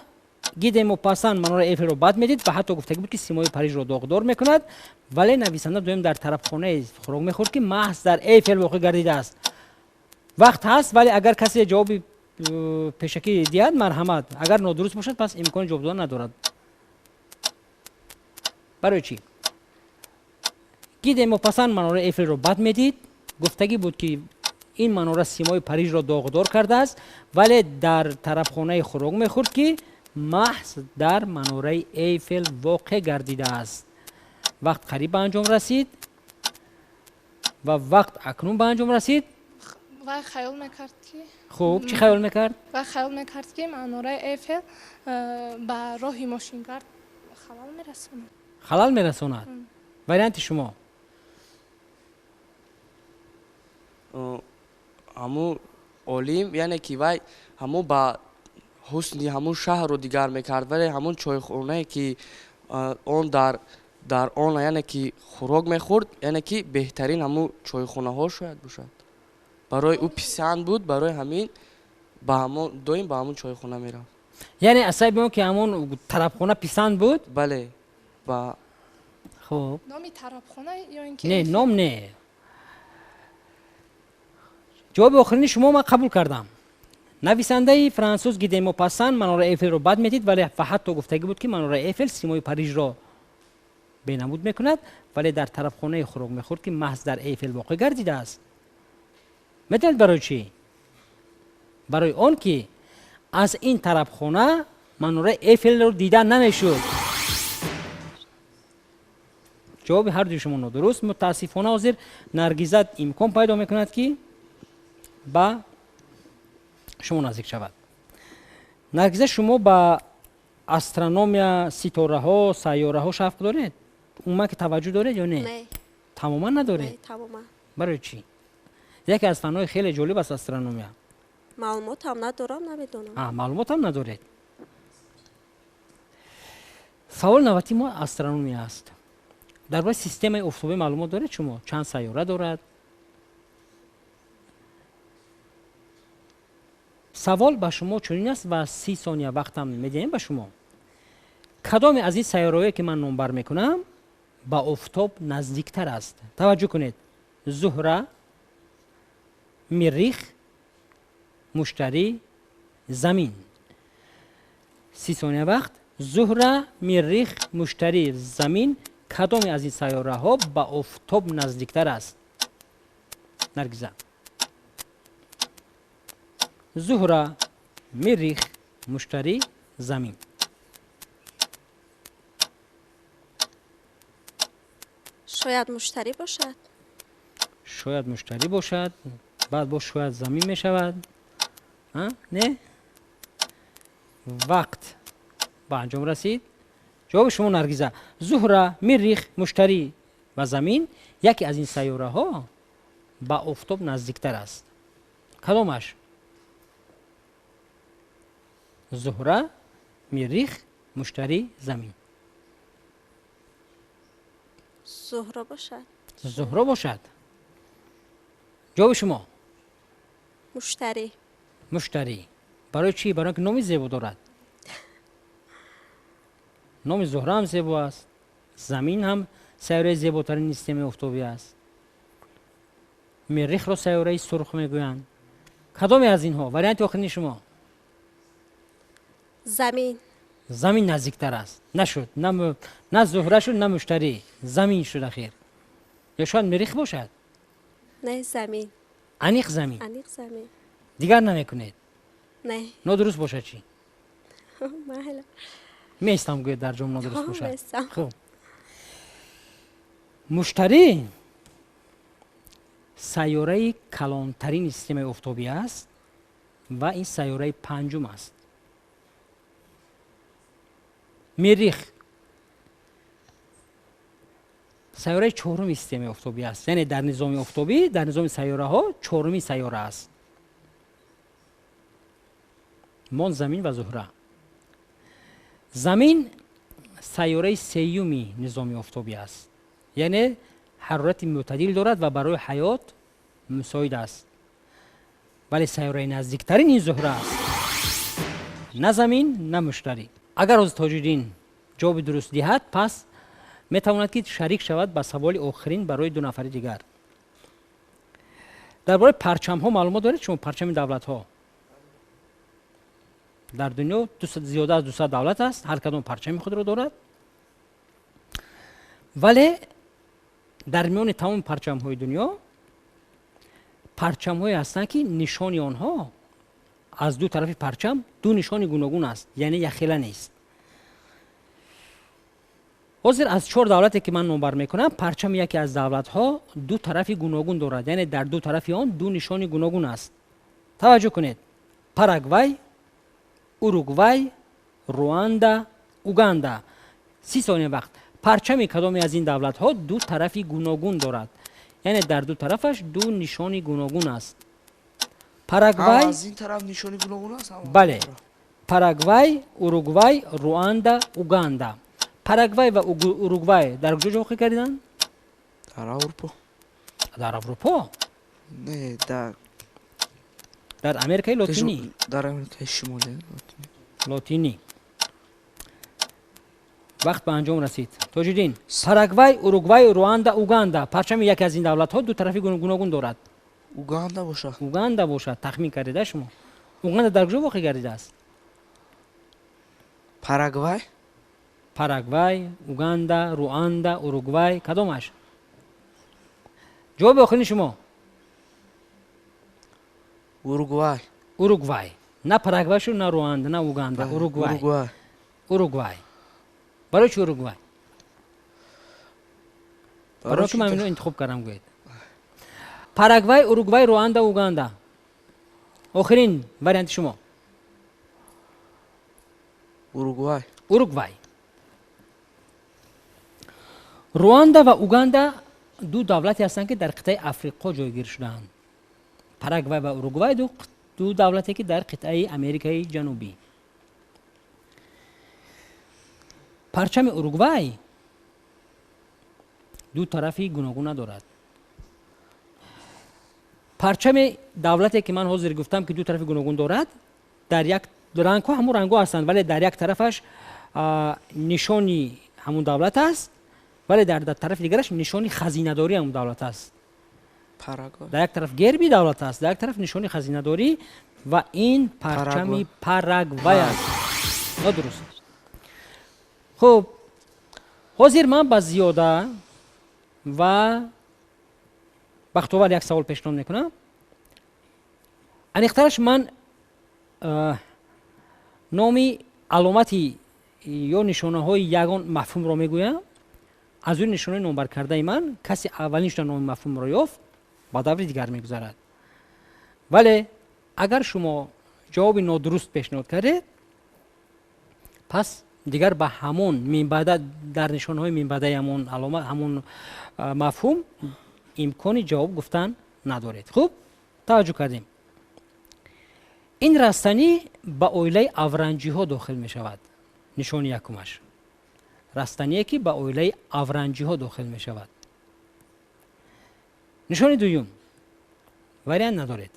Ги де Мопассан манораи Эйфелро бад медид ва ҳатто гуфтагӣ буд, ки симои Парижро доғдор мекунад, вале нависанда доим дар тарабхонаи хӯрок мехӯрд, ки маҳз дар Эйфел воқеъ гардидааст. Вақт ҳаст, вале агар касе ҷавоби пешакӣ диҳад, марҳамат. Агар нодуруст бошад, пас имкони ҷавоб додан надорад. Барои чӣ? Ги де Мопассан манораи Эйфелро бад медид. Гуфтагӣ буд, ки ин манора симои Парижро доғдор кардааст, вале дар тарабхонаи хӯрок мехӯрд, ки маҳз дар манораи Эйфел воқеъ гардидааст. Вақт қариб ба анҷом расид ва вақт акнун ба анҷом расид. Вай хаёл мекард, ки Хуб, чӣ хаёл мекард? Вай хаёл мекард, ки манораи Эйфел ба роҳи мошингард халал мерасонад. Халал мерасонад. Варианти шумо? Ҳамун олим, яъне ки вай ҳамун ба ҳусни ҳамун шаҳрро дигар мекард, вале ҳамун чойхонае, ки он дар он, яъне ки хӯрок мехӯрд, яъне ки беҳтарин ҳамун чойхонаҳо шояд бошад, барои ӯ писанд буд, барои ҳамин ба ҳамон доим ба ҳамун чойхона мерафт. Яъне аз сабаби он ки ҳамон тарабхона писанд буд? Бале, ба Хуб. Номи тарабхона ё ин ки Не, ном не. Ҷавоби охирини шумо ман қабул кардам. Нависандаи франсуз Ги де Мопассан манораи Эйфелро бад медид, вале ва ҳатто гуфтагӣ буд, ки манораи Эйфел симои Парижро бенамуд мекунад, вале дар тарабхонаи хӯрок мехӯрд, ки маҳз дар Эйфел воқеъ гардидааст. Медонед барои чӣ? Барои он ки аз ин тарабхона манораи Эйфелро дида намешуд. Ҷавоби ҳардуи шумо нодуруст. Мутаассифона, ҳозир Наргиза имкон пайдо мекунад, ки ба шумо наздик шавад. Наргиза, шумо ба астрономия, ситораҳо, сайёраҳо шавқ доред? Умуман ки таваҷҷӯҳ доред ё не? Не. Тамоман надоред? Не, тамоман. Барои чӣ? Яке аз фанҳои хеле ҷолиб аст астрономия. Маълумотам надорам, намедонам. Маълумотам надоред. Саволи навбатии мо астрономия аст. Дар бораи системаи офтобӣ маълумот доред шумо? Чанд сайёра дорад? Савол ба шумо чунин аст ва 30 сония вақтам медиҳем ба шумо. Кадоме аз ин сайёраҳое, ки ман номбар мекунам, ба офтоб наздиктар аст? Таваҷҷӯҳ кунед: Зуҳра, Миррих, Муштарӣ, Замин. 30 сония вақт. Зуҳра, Миррих, Муштарӣ, Замин. Кадоме аз ин сайёраҳо ба офтоб наздиктар аст? Наргиза. Зуҳра, Миррих, Муштарӣ, Замин. Шояд Муштарӣ бошад. Шояд Муштарӣ бошад, баъд боз шояд Замин мешавад. Не, вақт ба анҷом расид. Ҷавоби шумо, Наргиза: Зуҳра, Миррих, Муштарӣ ва Замин. Яке аз ин сайёраҳо ба офтоб наздиктар аст. Кадомаш? Зуҳра, Миррих, Муштарӣ, Замин. Зуҳро бошад. Зуҳро бошад. Ҷавоби шумо? Муштарӣ. Муштарӣ. Барои чӣ? Барои он ки номи зебо дорад. Номи Зуҳра ҳам зебо аст, Замин ҳам сайёраи зеботарини системаи офтобӣ аст, Миррихро сайёраи сурх мегӯянд. Кадоме аз инҳо? Варианти охирини шумо? Замин. Замин наздиктар аст. Нашуд, на Зуҳра шуд, на Муштарӣ, Замин шуд ахир. Ё шояд Миррих бошад? Не, Замин. Аниқ Замин? Аниқ Замин. Дигар намекунед? Не. Нодуруст бошад чӣ? Майла. Местам, гӯед, дар ҷом нодуруст бошад. Местам. Хуб, Муштарӣ сайёраи калонтарини системаи офтобӣ аст ва ин сайёраи панҷум аст. Миррих сайёраи чоруми системаи офтобӣ аст, яъне дар низоми офтобӣ, дар низоми сайёраҳо чоруми сайёра аст. Мон Замин ва Зуҳра. Замин сайёраи сеюми низоми офтобӣ аст, яъне ҳарорати мӯътадил дорад ва барои ҳаёт мусоид аст, вале сайёраи наздиктарин ин Зуҳра аст, на Замин, на Муштарӣ. Агар ҳозир Тоҷиддин ҷавоби дуруст диҳад, пас метавонад, ки шарик шавад ба саволи охирин барои ду нафари дигар. Дар бораи парчамҳо маълумот доред шумо? Парчами давлатҳо дар дунё зиёда аз 200 давлат аст, ҳар кадом парчами худро дорад, вале Дар миёни тамоми парчамҳои дунё парчамҳое ҳастанд, ки нишони онҳо аз ду тарафи парчам ду нишони гуногун аст, яъне якхела нест. Ҳозир аз чор давлате, ки ман номбар мекунам, парчами яке аз давлатҳо ду тарафи гуногун дорад, яъне дар ду тарафи он ду нишони гуногун аст. Таваҷҷӯҳ кунед: Парагвай, Уругвай, Руанда, Уганда. 30 сония вақт. Парчами кадоме аз ин давлатҳо ду тарафи гуногун дорад, яъне дар ду тарафаш ду нишони гуногун аст? Парагвай, аз ин тараф нишони гуногун аст? Бале. Парагвай, Уругвай, Руанда, Уганда. Парагвай ва Уругвай дар куҷо ҷой карданд? Дар Аврупо. Дар Аврупо? Не, дар Дар Америкаи Лотинӣ. Дар Америкаи Шимолӣ. Лотинӣ. Вақт ба анҷом расид. Тоҷиддин, Парагвай, Уругвай, Руанда, Уганда. Парчами яке аз ин давлатҳо ду тарафи гуногун дорад. Уганда бошад. Уганда бошад, тахмин кардеда шумо. Уганда дар куҷо воқеъ гардидааст? Парагвай. Парагвай, Уганда, Руанда, Уругвай, кадомаш? Ҷавоби охирини шумо? Уругвай. Уругвай. На Парагвай шу, на Руанда, на Уганда. Уругвай. Уругвай. Барои чӣ Уругвай? Барои ки ман инро интихоб кардам, гӯед. Парагвай, Уругвай, Руанда, Уганда. Охирин варианти шумо? Уругвай. Уругвай. Руанда ва Уганда ду давлате ҳастанд, ки дар қитъаи Африқо ҷойгир шудаанд. Парагвай ва Уругвай ду давлате, ки дар қитъаи Америкаи Ҷанубӣ. Парчами Уругвай ду тарафи гуногун надорад. Парчами давлате, ки ман ҳозир гуфтам, ки ду тарафи гуногун дорад, дар як рангҳо ҳамун рангҳо ҳастанд, вале дар як тарафаш нишони ҳамун давлат аст, вале дар тарафи дигараш нишони хазинадории ҳамун давлат аст. Дар як тараф герби давлат аст, дар як тараф нишони хазинадорӣ, ва ин парчами Парагвай аст. Нодуруст. Хуб, ҳозир ман ба Зиёда ва Бахтовар як савол пешниҳод мекунам. Аниқтараш, ман номи аломати ё нишонаҳои ягон мафҳумро мегӯям. Аз ӯ нишонаи номбаркардаи ман касе аввалин шуда номи мафҳумро ёфт, ба даври дигар мегузарад. Вале агар шумо ҷавоби нодуруст пешниҳод кардед, пас дигар ба ҳамон минбаъда дар нишонаҳои минбаъдаи ҳамон аломат, ҳамон мафҳум имкони ҷавоб гуфтан надоред. Хуб, таваҷҷӯҳ кардем. Ин растанӣ ба оилаи авранҷиҳо дохил мешавад. Нишони якумаш: растание, ки ба оилаи авранҷиҳо дохил мешавад. Нишони дуюм, вариант надоред.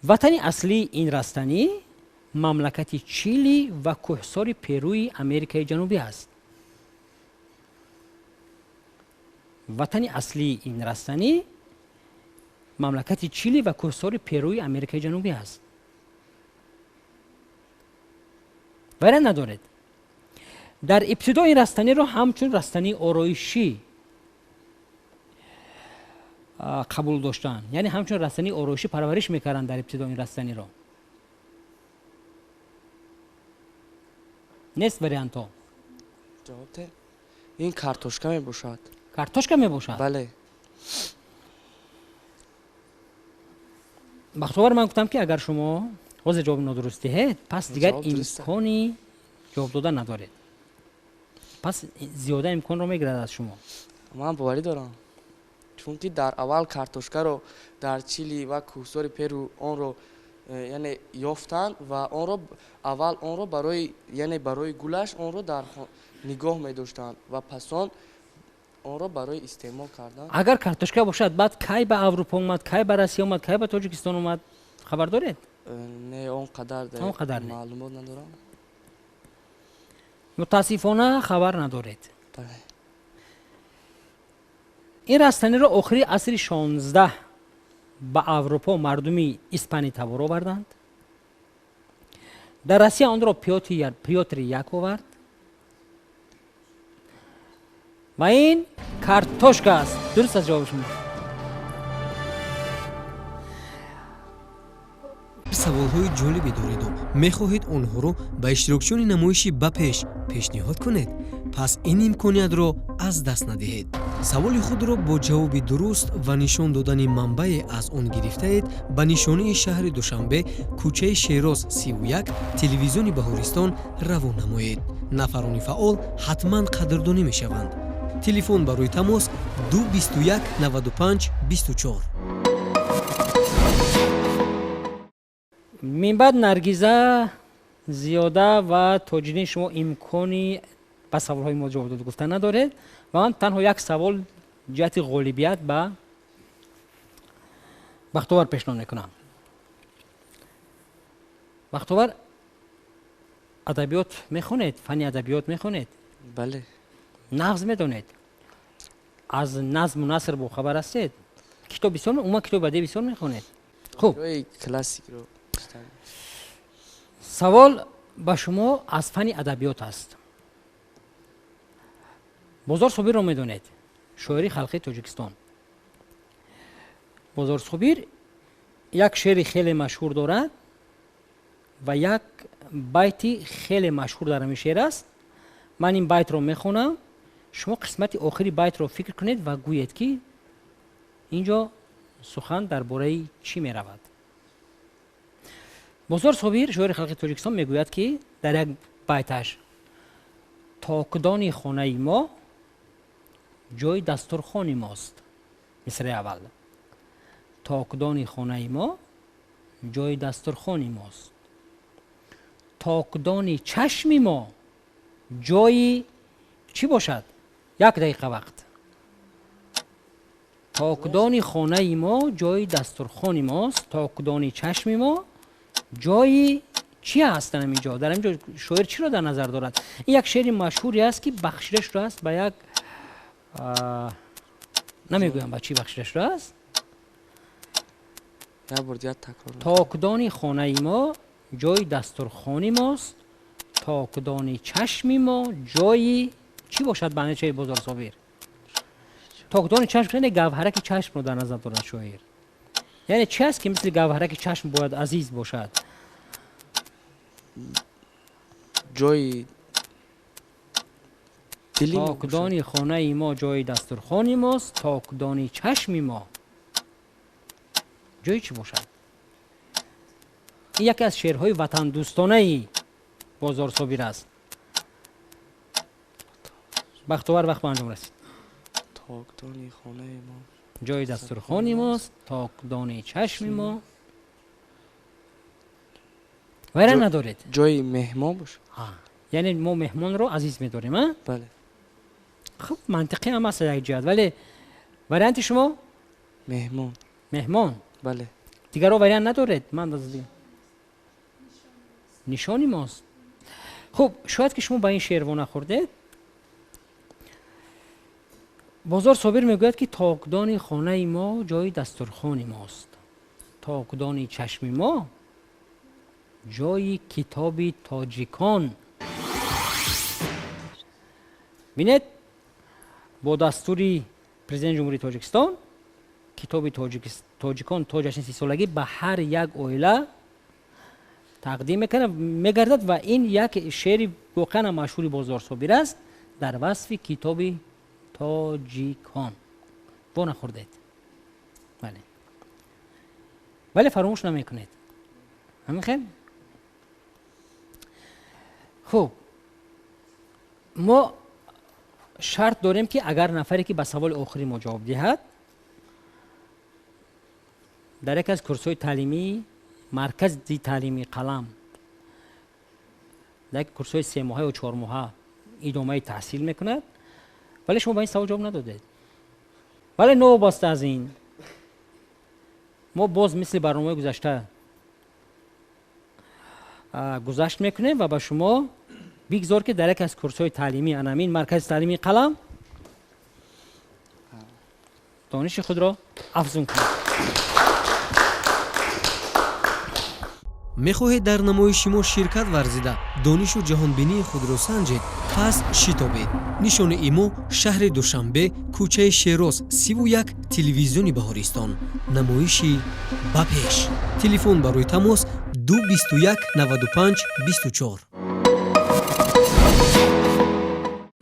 Ватани аслии ин растанӣ мамлакати Чили ва кӯҳсори Перуи Америкаи Ҷанубӣ аст. Ватани аслии ин растанӣ мамлакати Чили ва кӯҳсори Перуи Америкаи Ҷанубӣ аст. Вариант надоред. Дар ибтидо ин растаниро ҳамчун растании ороишӣ қабул доштанд, яъне ҳамчун растании ороишӣ парвариш мекарданд дар ибтидо ин растаниро. Нест вариантҳо. Ин картошка мебошад. Картошка мебошад? Бале. Бахтовар, ман гуфтам, ки агар шумо ҳозир ҷавоби нодуруст диҳед, пас дигар имкони ҷавоб додан надоред. Пас Зиёда имконро мегирад аз шумо. Ман боварӣ дорам, чунки дар аввал картошкаро дар Чили ва кӯҳсори Перу онро яъне ёфтанд ва онро аввал онро барои, яъне барои гулаш онро дар нигоҳ медоштанд ва пас он онро барои истеъмол кардан. Агар картошка бошад, баъд кай ба Аврупо омад, кай ба Россия омад, кай ба Тоҷикистон омад, хабар доред? Не, он қадар он қадар не. Маълумот надорам. Мутаассифона, хабар надоред. Ин растаниро охири асри 16 ба Аврупо мардуми испанӣ табор оварданд. Дар Россия онро Пётри Як овард. Ва ин картошка аст. Дуруст аст ҷавоби шумо. Саволҳои ҷолибе дореду мехоҳед онҳоро ба иштирокчиёни намоиши ба пеш пешниҳод кунед, пас ин имкониятро аз даст надиҳед. Саволи худро бо ҷавоби дуруст ва нишон додани манбаъе аз он гирифтаед ба нишонии шаҳри Душанбе, кӯчаи Шероз 31, телевизиони Баҳористон равон намоед. Нафарони фаъол ҳатман қадрдонӣ мешаванд. Телефон барои тамос 2 21 95 24. Минбаъд Наргиза, Зиёда ва Тоҷиддин, шумо имкони ба саволҳои мо ҷавоб дод гуфта надоред ва ман танҳо як савол ҷиҳати ғолибият ба Бахтовар пешниҳод мекунам. Бахтовар, адабиёт мехонед? Фанни адабиёт мехонед? Бале. Нағз медонед? Аз назму наср бохабар ҳастед? Китоб бисёр, умуман китоби бадеӣ бисёр мехонед? Хуб, классикро. Савол ба шумо аз фанни адабиёт аст. Бозор Собирро медонед, шоири халқии Тоҷикистон. Бозор Собир як шеъри хеле машҳур дорад ва як байти хеле машҳур дар ҳамин шеър аст. Ман ин байтро мехонам, шумо қисмати охири байтро фикр кунед ва гӯед, ки ин ҷо сухан дар бораи чӣ меравад. Бозор Собир, шоири халқи Тоҷикистон, мегӯяд, ки дар як байташ: токдони хонаи мо ҷои дастурхони мост. Мисраи аввал: токдони хонаи мо ҷои дастурхони мост, токдони чашми мо ҷои чӣ бошад? Як дақиқа вақт. Токдони хонаи мо ҷои дастурхони мост, токдони чашми мо ҷои чӣ аст? Дар ҳамин ҷо, дар ҳамин ҷо шоир чиро дар назар дорад? Ин як шеъри машҳуре аст, ки бахшида шудааст ба як, намегӯям ба чӣ бахшида шудааст. Токдони хонаи мо ҷои дастурхони мост, токдони чашми мо ҷои чӣ бошад? Ба андешаи Бозор Собир, токдони чашм яъне гавҳараки чашмро дар назар дорад шоир. Яъне чӣ аст, ки мисли гавҳараки чашм бояд азиз бошад? Ҷои токдони хонаи мо ҷои дастурхони мост, токдони чашми мо ҷои чӣ бошад? Ин яке аз шеърҳои ватандӯстонаи Бозор Собир аст. Бахтовар, вақт ба анҷом расид. Токдони хонаи мо ҷои дастурхони мост, токдони чашми мо. Вайран надоред? Ҷои меҳмон бошад. Яъне мо меҳмонро азиз медорем, а? Бале. Хуб, мантиқӣ ҳам аст як ҷиҳат, вале варианти шумо? Меҳмон. Меҳмон? Бале. Дигарро вариант надоред? Ман нишони мост. Хуб, шояд ки шумо ба ин шеър во нахӯрдед. Бозор Собир мегӯяд, ки токдони хонаи мо ҷои дастурхони мост, токдони чашми мо ҷои китоби тоҷикон. Бинед, бо дастури президенти Ҷумҳурии Тоҷикистон китоби тоҷикон то ҷашни 30-солагӣ ба ҳар як оила тақдим мегардад ва ин як шеъри воқеан машҳури Бозор Собир аст дар васфи китоби тоҷикон. Во нахӯрдед, бале, вале фаромӯш намекунед. Ҳамин хел. Хуб, мо шарт дорем, ки агар нафаре ки ба саволи охири мо ҷавоб диҳад, дар яке аз курсҳои таълимии маркази таълимии Қалам, дар яке курсҳои 3 моҳа ё 4 моҳа идомаи таҳсил мекунад. Вале шумо ба ин савол ҷавоб надодед. Вале новобаста аз ин, мо боз мисли барномаи гузашта гузашт мекунем ва ба шумо бигзор, ки дар яке аз курсҳои таълимии анамин маркази таълимии Қалам дониши худро афзун кунед. Мехоҳед дар намоиши мо ширкат варзида, донишу ҷаҳонбинии худро санҷед? Пас шитобед. Нишони мо: шаҳри Душанбе, кӯчаи Шероз, 31, телевизиони Баҳористон. Намоиши «Ба пеш». Телефон барои тамос: 2 21 95 24.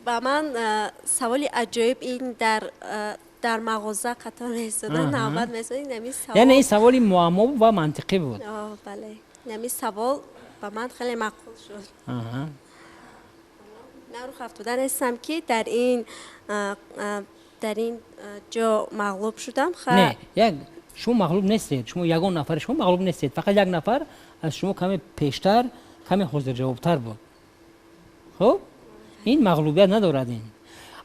Ба ман саволи аҷоиб ин дар мағоза қатор меистодан, навбат меистодан, ин савол. Яъне ин саволи муаммо ва мантиқӣ буд. Бале, ин савол ба ман хеле маъқул шуд. Ман рӯх афтода нестам, ки дар ин ҷо мағлуб шудам. Не, як шумо мағлуб нестед, шумо ягон нафари шумо мағлуб нестед, фақат як нафар аз шумо каме пештар, каме ҳозирҷавобтар буд. Хуб, ин мағлубият надорад. Ин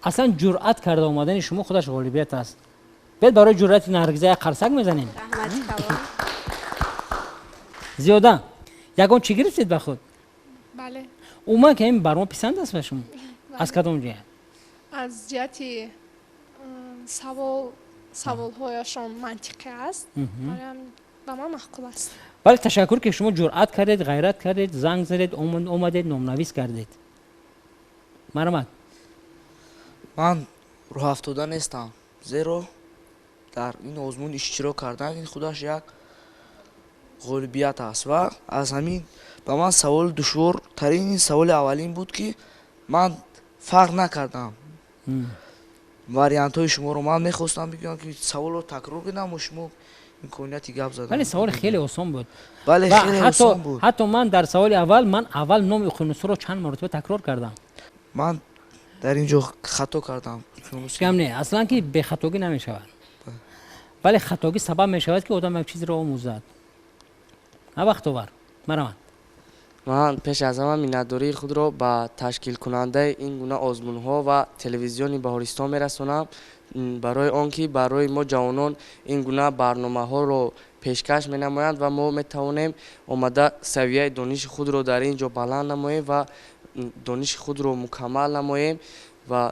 аслан ҷуръат карда омадани шумо худаш ғолибият аст. Биёд, барои ҷуръати Наргиза як қарсак мезанем. Зиёда, ягон чӣ гирифтед ба худ? Бале. Умуман, ки ин бар мо писанд аст ба шумо? Аз кадом ҷиҳат? Аз ҷиҳати саволҳояшон мантиқӣ аст, ба ман маъқул аст. Бале, ташаккур, ки шумо ҷуръат кардед, ғайрат кардед, занг задед, омадед, номнавис кардед. Марҳамат. Ман рӯҳафтода нестам, зеро дар ин озмун иштирок кардан ин худаш як ғолибият аст. Ва аз ҳамин ба ман саволи душвортарин ин саволи аввалин буд, ки ман фарқ накардам вариантҳои шуморо. Ман мехостам бигӯям, ки саволро такрор кунам, аммо шумо имконияти гап задан. Вале саволи хеле осон буд. Бале, хеле осон буд. Ҳатто ман дар саволи аввал, ман аввал номи уқёнусҳоро чанд маротиба такрор кардам. Ман дар ин ҷо хато кардам. Гам не, аслан ки бехатогӣ намешавад, вале хатогӣ сабаб мешавад, ки одам як чизро омӯзад. Бахтовар, марҳамат. Ман пеш аз ҳама миннатдории худро ба ташкилкунандаи ин гуна озмунҳо ва телевизиони Баҳористон мерасонам, барои он ки барои мо ҷавонон ин гуна барномаҳоро пешкаш менамоянд ва мо метавонем омада савияи дониши худро дар ин ҷо баланд намоем ва дониши худро мукаммал намоем. Ва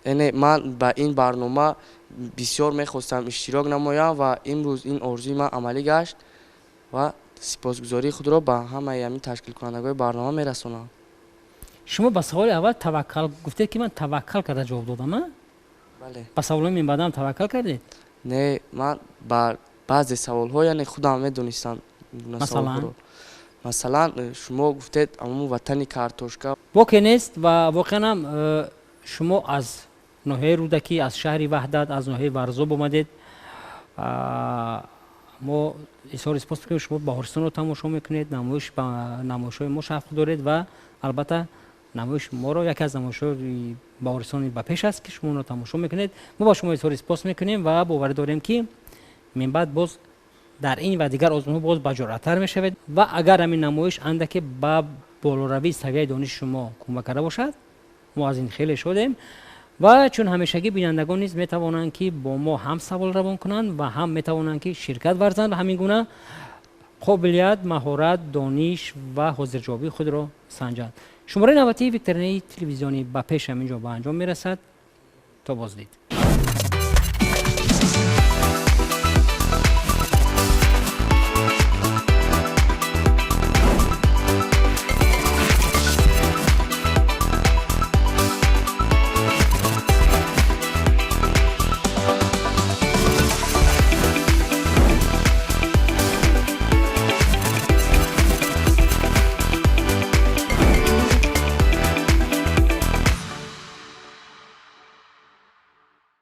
яъне ман ба ин барнома бисёр мехостам иштирок намоям ва имрӯз ин орзуи ман амалӣ гашт ва сипосгузории худро ба ҳамаи ҳамин ташкилкунандагони барнома мерасонам. Шумо ба саволи аввал таваккал гуфтед, ки ман таваккал карда ҷавоб додам, а? Бале. Ба саволҳои минбаъдам таваккал кардед? Не, ман ба баъзе саволҳо, яъне худам медонистам. Масалан? Масалан, шумо гуфтед аммо ватани картошка. Боке нест. Ва воқеан ҳам шумо аз ноҳияи Рӯдакӣ, аз шаҳри Ваҳдат, аз ноҳияи Варзоб омадед. Мо изҳори сипос мекунем, шумо Баҳористонро тамошо мекунед, намоиш ба намоишҳои мо шавқ доред ва албатта намоиш моро, яке аз намоишҳои Баҳористони «Ба пеш» аст, ки шумо онро тамошо мекунед. Мо ба шумо изҳори сипос мекунем ва боварӣ дорем, ки минбаъд боз дар ин ва дигар озмунҳо боз баҷуръаттар мешавед. Ва агар ҳамин намоиш андаке ба болоравии савияи дониши шумо кӯмак карда бошад, мо аз ин хеле шодем. Ва чун ҳамешагӣ, бинандагон низ метавонанд, ки бо мо ҳам савол равон кунанд ва ҳам метавонанд, ки ширкат варзанд ва ҳамин гуна қобилият, маҳорат, дониш ва ҳозирҷавобии худро санҷанд. Шумораи навбатии викторинаи телевизионӣ «Ба пеш» ҳамин ҷо ба анҷом мерасад. То боздид.